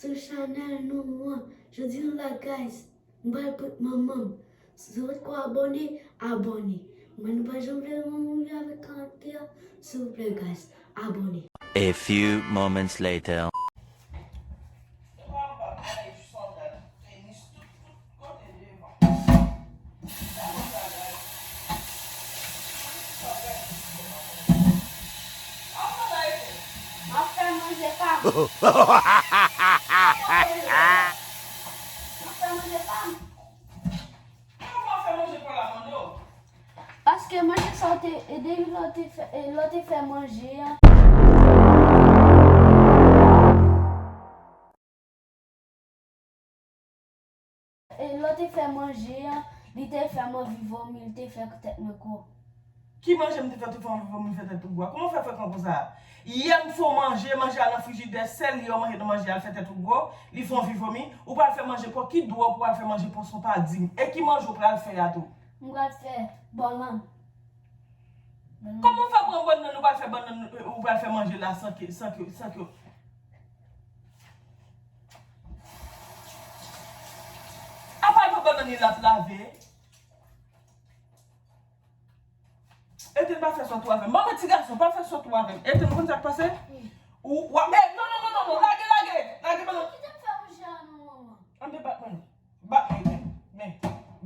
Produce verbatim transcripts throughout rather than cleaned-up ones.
Sou chanèl nou an. Jodi nou la, guys, m pral prank manman m. Si w potko abòne, abòne. Mwen, nou pa janm vle wè manman m avèk karaktè a, silvouplè, guys, abòne. A few moments later. M ap fè manje pa m. M ap fè manje pa m. Paske manje sa w te, e depi lè w te fè, e lè w te fè manje an. E lè w te fè manje an, li te fè m anvi vomi, li te fè tèt mwen gwo. Ki manje m te fè tou fè anvi vomi, fè tèt ou gwo a? Kòman w fè frekan konsa? Yè m fè w manje, manje a nan frijidè, sèl yè w manje nan manje a, l fè tèt ou gwo, li fè w anvi vomi, ou pral fè manje pa w, ki dwa w pou al fè manje pa w san w pa di m? E ki manje w pral fè a tou? M pral fè bannann. Kòman w fè pran bannann, ou pral fè bannann, ou pral fè manje la san ke, san ke, san ke. Apa l pran bannann li l ap lave? Etèn, pa fè sòt ou avè m. Manman ti gason, pa fè sòt ou avè m. Etèn, ou konn sa k pase? Ou, w ap, eh, non, non, non, non, non, lage, lage, lage bannann. Kite m fè manje a non, manman. Ann bat mwen non. Bat mwen, Etèn. Men,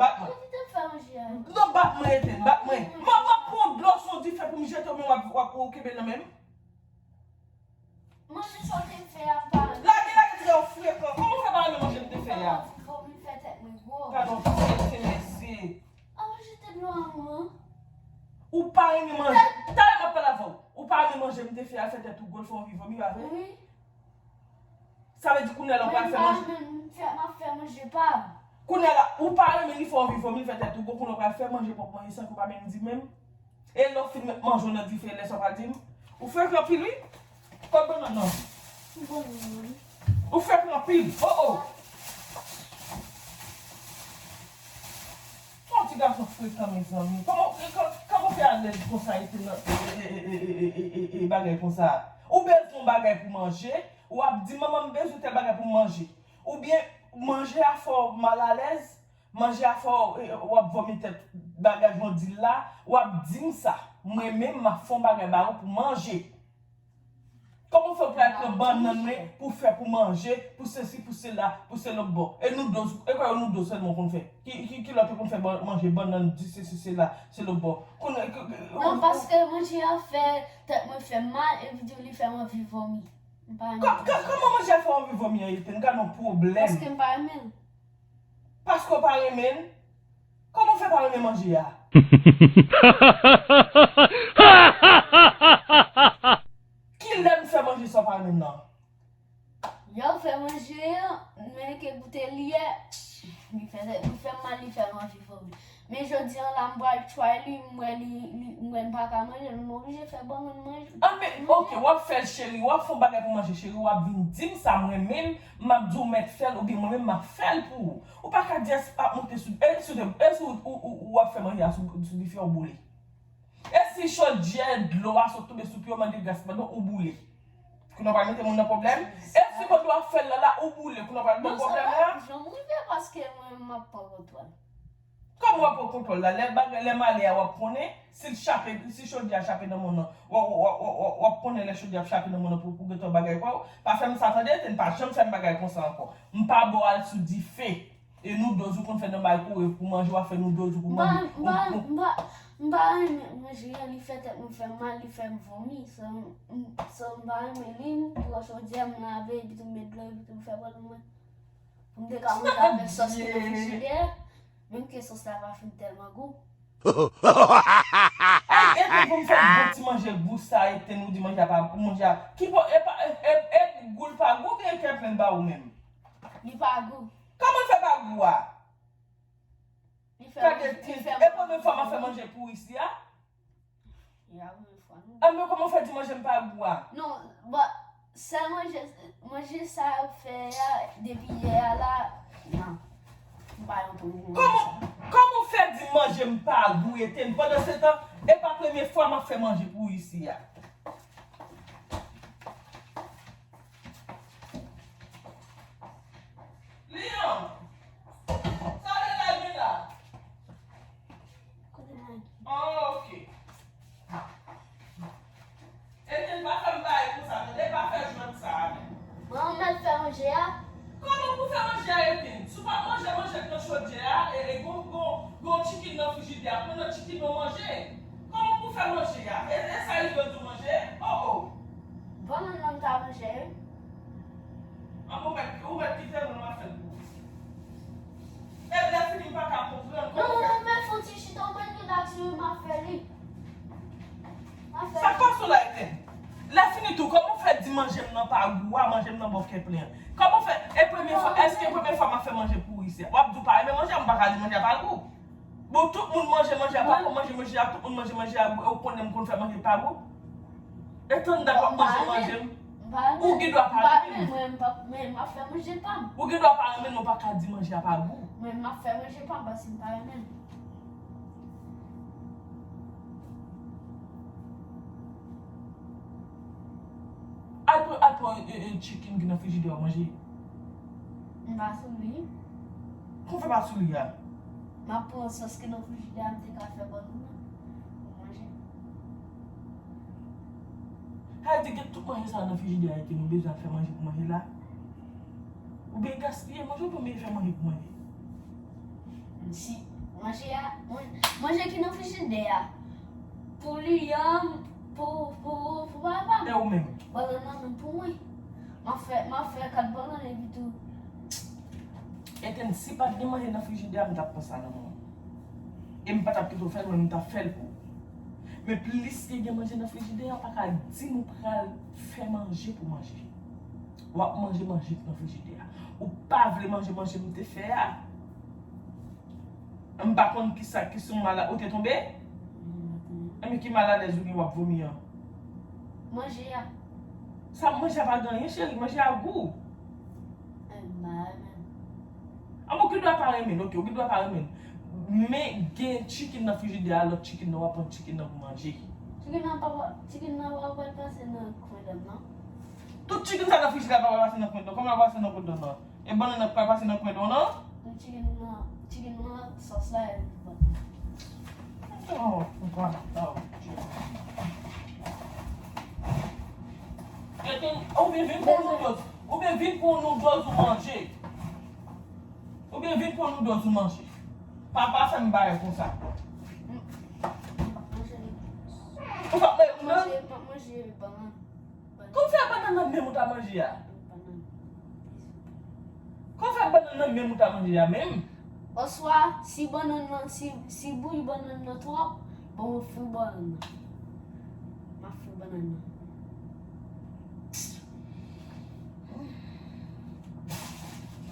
bat mwen. Kite m fè manje a. Non, bat mwen, Etèn, bat mwen. Manman pran dlo sou dife pou m jete w, men w ap, w ap, w ap kenbe l nan men m. Manje sa w te fè a pa. Lage, lage, ti gason frekan. Kòman w fè pa renmen manje m te fè a? Fò m fè tèt mwen gwo. Gadon, mesye, mesye. Al jete dlo a, manman. Ou pa renmen manje. Talè m ap pale avè w. Ou pa renmen manje m te fè a, fè tèt ou gwo, l fè w anvi vomi, pa vre? Wi. Sa vle di kounye a la w pral fè manje. Mwen m pa renmen fè, m ap fè manje pa m. Kounye a la, ou pa renmen li fè w anvi vomi, li fè tèt ou gwo, kounye a w pral fè manje pwòp manje san ke w pa menm di menm. E lè w fin met manje w nan dife, lè sa w pa di m. Ou frekan anpil wi. Kot bannann nan? M konnen wi. Ou frekan anpil. Oh, oh. Yon ti gason frekan, mezanmi. Kòman, e, kò-, kòman w fè alèz konsa, e te nan, e, e, bagay konsa? Ou bezwen yon bagay pou manje, w ap di, "Manman, m bezwen tèl bagay pou m manje." Oubyen, manje a fè w malalèz, manje a fè w, e, w ap vòmi tèt, bagay jondil la, w ap di m sa. Mwen menm, m ap fè yon bagay ba ou pou manje. Kòman w fè w pral pran bannann mwen pou fè pou manje, pou sesi, pou sela, pou se lòt bò? E noodles, e kwa noodles sèlman w konn fè? Ki, ki, ki lòt ou konn fè ban-, manje, bannann, di sesi, sela, se lòt bò? Konnen, ke, ke, Non, paske manje a fè tèt mwen fè mal, epi tou li fè m anvi vomi. M pa renmen Kò-, kò-, kòman manje a fè w anvi vomi an, Etèn? Gad yon pwoblèm. Paske m pa renmen l. Paske w pa renmen l? Kòman w fè pa renmen manje a? Kilè m fè manje sa w pa renmen nan? Yè w fè manje an, mwen ke goute li yè. Li fè, li fè m mal, li fè m anvi vomi. Men jodi an la, m pral try li, m wè li, li, m wè m pa ka manje l, m oblije fè bannann manje. Ah, men, ok, w ap fè l, cheri, w ap fè yon bagay pou manje, cheri, w ap vin di m sa, mwen menm, m ap di w mèt fè l, oubyen mwen menm, m ap fè l pou ou. Ou pa ka di, ap monte sou, e si w te, e si w, ou, ou, ou ap fè manje a sou, sou dife, w boule. E si chodyè dlo a sot tonbe sou pye w, mande gras pandan ou boule. Kounye a w pral mete moun nan pwoblèm. E si kote w ap fè l la, la, ou boule, kounye a w pral ban pwoblèm la. Non, sa pa janm rive paske mwen, m ap pran kontwòl. Kòman w ap pran kontwòl la? Lè bagay, lè malè a, w ap konnen, si l chape, si chodyè a chape nan moun nan, w, w ap konnen lè chodyè a ap chape nan moun nan pou, pou gentan bagay pa w. Pa fè m sa tande, Etèn, pa janm fè m bagay konsa ankò. M pa ba w al sou dife. E noodles ou konn fè nan maykowèv pou manje, w ap fè noodles ou pou manje. M pa, m pa, m pa, m pa renmen manje a, li fè tèt mwen fè mal, li fè m vomi. So, m, so, m pa renmen li, m pran chodyè, m lave, epi tou m met dlo, epi tou m fè bòl mwen. Pou m te ka manje avèk sòs ki nan frijidè, menm ke sòs la pa fin tèlman gou. Ay, Etèn, pou m fè bon ti manje gou sa, Etèn, ou di manje a pa, manje a, ki bò, e pa, e, e, e gou l pa gou, oubyen kè plen ba ou menm? Li pa gou. Kòman l fè pa gou a? Li fè Gade, li fè e premye fwa m ap fè manje pou ou isi a? Ya, premye fwa, non. Anben, kòman w fè di manje m pa gou a? Non, bon, sèl manje, manje sa yo fè a, depi yè a la, non. M pa yon premye manje. Kòman, kòman w fè di manje m pa gou, Etèn? Pandan se tan, e pa premye fwa m ap fè manje pou ou isi a. Lè fini tou, kòman w fè di manje m nan pa gou a, manje m nan ba w kè plen an? Kòman w fè, e premye fwa, èske premye fwa m ap fè manje pou ou isi a? W ap di w pa renmen manje a, m pa ka di manje a pa gou. Bon, tout moun manje manje a pa bon, manje manje a, tout moun manje manje a gou, e w konnen m konn fè manje pa gou. E tann dat w ap manje manje m. Ou gen dwa pa renmen m. Ou gen dwa pa renmen m, men w pa ka di manje a pa gou. Al pran, al pran yon, yon, yon chicken ki nan frijidè a manje. M pa sou li. Kòman w fè pa sou li a? M ap pran sòs ki nan frijidè a, m te ka fè bò nou nan pou manje. Sa vle di gen tout manje sa nan frijidè a ke nou bezwen ap fè manje pou manje la? Oubyen gaspiye manje, oubyen fè manje pou manje? Si manje a, man- manje ki nan frijidè a, pou li, pou, pou, pou papa m. E ou menm? Bannann nan menm pou mwen. M ap fè, m ap fè kat bannann epi tou. Eten, si pa t gen manje nan frijidè a, m t ap pran sa nan men w. E m pa t ap kite w fè l, men m t ap fè l pou ou. Men pliske gen manje nan frijidè a, pa ka di nou pral fè manje pou manje. W ap manje manje k nan frijidè a. Ou pa vle manje manje m te fè a. M pa konn kisa ki sou mala ou te tonbe. Enben ki malalèz ou gen w ap vomi an? Manje a. Sa manje a pa gen anyen cheri, manje a gou. Enben. An bon, ou gen dwa pa renmen l, ok, ou gen dwa pa renmen l. Men gen chicken nan frijidè a, lòt chicken nan w ap pran chicken nan pou manje. Chicken nan pa, chicken nan pa pral pase nan kwen dòm nan. Tout chicken sa nan frijidè a pa pral pase nan kwen dòm. Kòman l pral pase nan kwen dòm nan? E bannann nan pral pase nan kwen dòm nan? Chicken nan, chicken nan, sòs la e bon. Oh, oh, oh. Oubyen vin pou noodles. Oubyen vin pou noodles ou manje. Oubyen vin pou noodles ou manje. Papa fè m bagay konsa. Ou pa manje, m ap manje bannann. Kòman w fè bannann nan menm ou ta manje a? Kòman w fè bannann nan menm ou ta manje a menm? Oswa, si bannann nan, si, si bouyi bannann nan twòp, bon, mwen fri bannann nan. M ap fri bannann nan.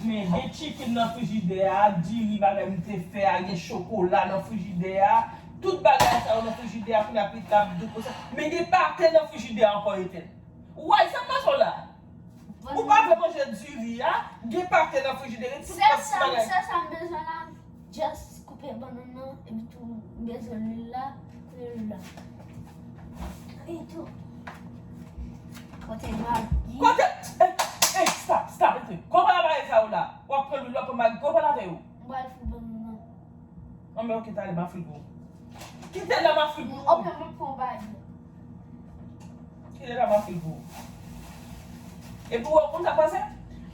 Men gen chicken nan frijidè a, diri bagay m te fè a, gen chokola nan frijidè a. Tout bagay sa yo nan frijidè a, kounye a pita ap dout konsa. Men gen pate nan frijidè a ankò, Eten. Ou wè sa m pase w la? Ou pa vle manje diri a, gen pate nan frijidè, gen tout kalite bagay. Sèl sa m bezwen la, just koupe bannann nan, epi tou m bezwen lwil la, lwil la. Epi tou, kote magi. Kote, ey, ey, stop, stop, Eten. Kote bagay sa yo la? W ap pran lwil, w ap pran magi, kote bagay yo? M pral fri bannann nan. Anben, ok, talè, m a fri l pou ou. Kite la, m a fri l pou ou. Ok, m ap pran bagay. Kite la, m a fri l pou ou. Epi ou wè, ou konn sa k pase?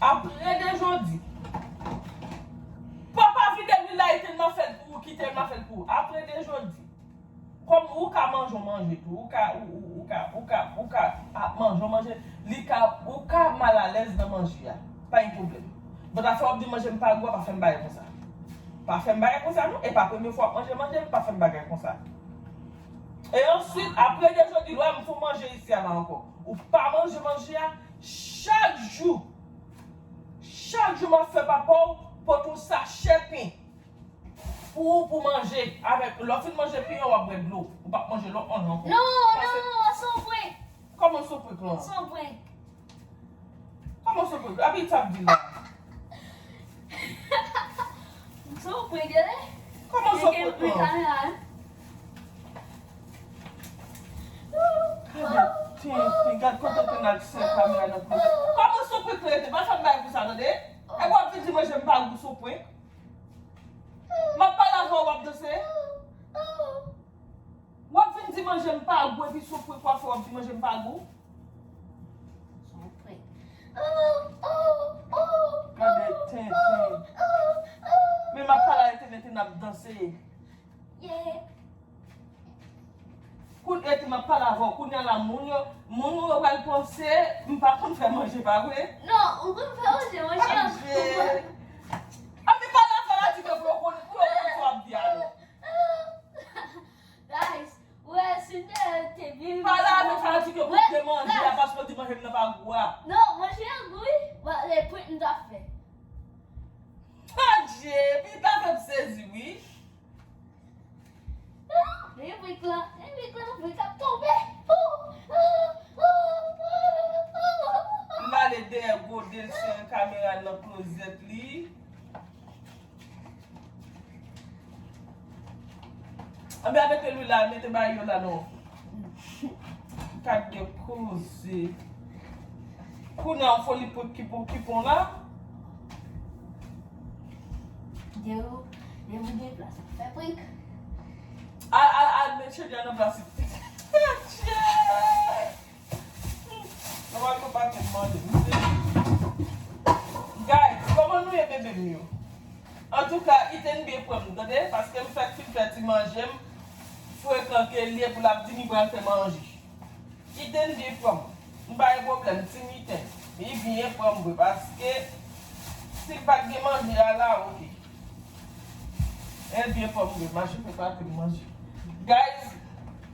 Apre de jodi, papa vide lwil la, Eten, m a fè l pou ou, kite l, m a fè l pou ou. Apre de jodi, kòm ou ka manje, w manje tou, ou ka, ou, ou, ou ka, ou ka, ou ka ap manje, w manje, li ka, ou ka malalèz nan manje a. Pa gen pwoblèm. But afè w ap di manje m pa gou a, pa fè m bagay konsa. Pa fè m bagay konsa non, e pa premye fwa w ap manje manje m, pa fè m bagay konsa. E answit, apre de jodi, lè m fè w manje isi a la ankò. Ou pa manje manje a, chak jou, chak jou m ap fè papa w pote yon sachè pen pou ou pou manje avèk, lè w fin manje pen an, w ap bwè dlo. Ou p ap manje lòt manje ankò. Non, non, se yon prank. Kòman se yon prank lan? Se yon prank. Kòman se prank? Epi sa ap di la. Se yon prank, tande? Kòman se yon prank lan? Kamera, hein? Gade, tiens, tiens, gade kote w te nan aksè kamera nan koze. Kòman se yon prank lan, Eten? Pa fè m bagay pou sa, tande? E w ap vin di manje m pa gou, se yon prank? M ap pale avè w, w ap danse? W ap vin di manje m pa gou, epi se yon prank w ap fè, w ap di manje m pa gou? Se yon prank. Gade tenten. Men m ap pale a Eten, Eten ap danse. Kounye a Eten m ap pale avè w, kounye a la, moun yo, moun yo pral panse m pa konn fè manje, pa vre? Non, ou konn fè manje, monchè. Adje. Anpi pale avè w la, di ke pou yo konn, pou yo konn sa w ap di a non. Guys, ou wè si m te, te vin. Pale avè w, Manje m nan pa gou a. Non, manje an gou wi. Bon, e prank m t ap fè. Adje, epi ta fè m sezi wi. Men prank lan, men prank lan, prank ap tonbe. M ale dèyè gode l sere kamera nan klozèt li. Anben, mete lwil la, mete bagay yo la non. Gad de koze. Kounye a yon foli prank ki pon, ki pon la. Dewo, dewo gen plas pou fè prank. Al, al, al, met chedya nan plas li. Nòmalman pa te mande. Guys, kòman nou ye bebe m yo? Antouka, Iten byen pran m, tande? Paske m fèk fin fè ti manje m, frekan ke l ye pou l ap di m li pral fè manje. Iten byen pran m. M pa gen pwoblèm, Team Iten. Li byen pran m vre, paske si l pa t gen manje a la, oke. L byen pran m vre, mache fè pati m manje. Guys,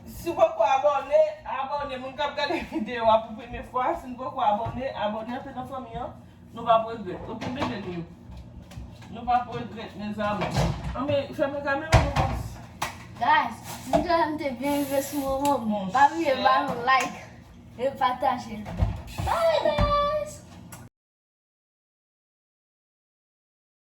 si w poko abòne, abòne. Moun k ap gade videyo a pou premye fwa, si n poko abòne, abòne, antre nan fanmi an. Nou p ap regrèt. Oke, bebe nou yo. Nou p ap regrèt, mezanmi. Anben, fèmen kamera, nou pas. Guys, si videyo a te byen rive sou moman, pa bliye ba nou like e pataje. Bye, bye.